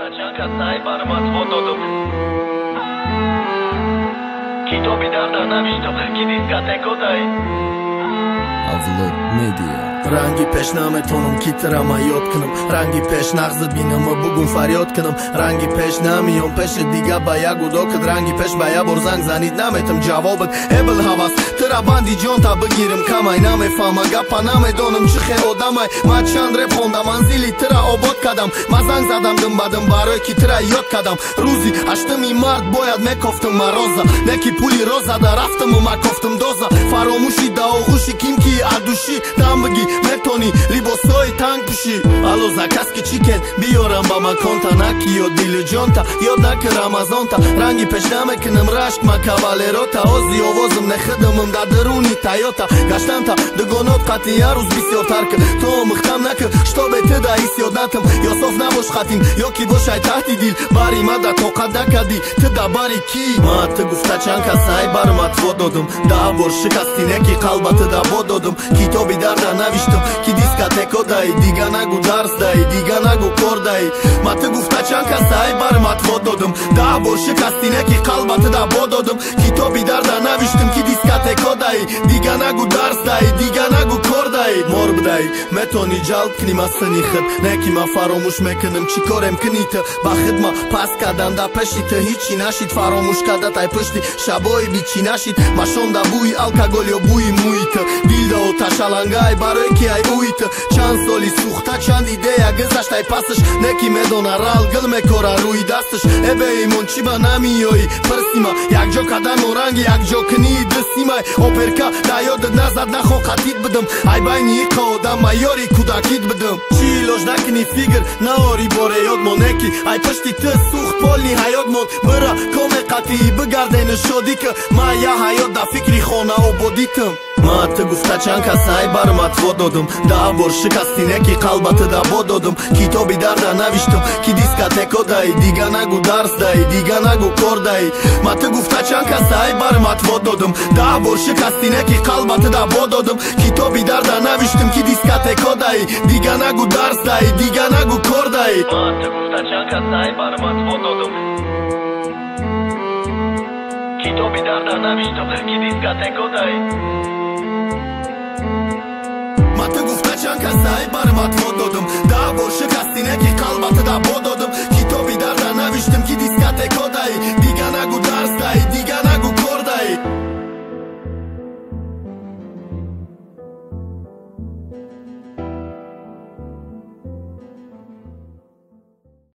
Гуфта чанд кас най бармат во додум. Китоби дарда навиштум, ки дискотекодай. Авлод Медиа. Ранги пеш наметонам ки тирама ёд кунам, ранги пеш нағзат бинам ва бугум фарёд кунам, ранги пеш намеём пеши дига ба як гудокат, ранги пеш ба як бор занг занид наметам ҷавобат. Эбл ҳавас тира банди ҷонта бигирам, камай намефаҳма гапа намедонам чӣ хел одамай. Ма чанд реп хондам, манзили тира обод кардам, ма занг задам димбадим барое ки тира ёд кардам. Рӯзи ҳаштами март бояд мекофтам мароза, не ки пули розада рафтаму ма кофтам доза. Фаромӯши да оғӯши ким ки адуши дам бигӣ метони либосҳои танг пӯшӣ. Алло заказ ки чикен биёрам ба маконта, наки ё дилу ҷонта ёд наки рамазонта. Ранги пеш намекунам рашк ма кавалерота, ози овозам нехидамам дар даруни Тойота. Гаштамта дугонот қатъи як рӯз бисёртар ки то омӯхтам наки штобе ту да ҳис ёд натам. Ё соф набош хатим ё ки бошай таҳти дил, бари ма да тоқат накардӣ ту да бари кӣ. Ма ту гуфта чанд кас ай бармат во додум, даҳ бор шикастӣ неки қалба ту да бод додум. Китоби дарда навиштум ки дискотекодай, дига нагу дарс дай, дига нагу кор дай. Ма ту гуфта чанд кас ай бармат во додум, даҳ бор шикастӣ неки қалба ту да бод додум. Китоби дарда навиштум ки дискотекодай, дига нагу дарс дай, дига нагу кор дай. Мор бидай метони ҷалб кунӣ ма сини худ, не ки ма фаромӯш мекунам чӣ корем кунӣ ту. Ба худ ма пас кардан да пеши ту ҳичи нашид, фаромӯш карда тай пушти шабои бичи нашид. Ма шонда бӯи алкоголь ё бӯи мӯи ту, дил да оташалангай барое ки ай ӯи ту. Чанд соли сӯхта чанд идея гузашт ай пасаш, не ки медона рал гил мекора рӯи дасташ. Э беимон чӣ ба намеёӣ пирсима, якҷо кардану ранги якҷо кунии ду симай. Оперка да ёдат назад нахо қатид бидам, ай байни иқа одам ма ёри кӯдакит бидам. Чӣ илоҷ накунӣ фигр наори боре ёд мон, не ки ай пушти ту сӯхт полни ҳаёт мон. Бира коме қатъӣ бигарде нишодӣ ки ма я ҳаёт да фикри хонаободитам. Ма ту гуфта чанд кас ай бармат во додум, даҳ бор шикастӣ не ки қалба ту да бод додум. Китоби дарда навиштум ки дискотекодай, дига нагу дарс дай, дига нагу кор дай. Ма ту гуфта чанд кас ай бармат во додум, даҳ бор шикастӣ не ки қалба ту да бод додум. Китоби дарда навиштум ки дискотекодай, дига нагу дарс дай, дига нагу кор дай. Ма ту гуфта чанд кас ай бармат во додум, китоби дарда навиштум ки дискотекодай.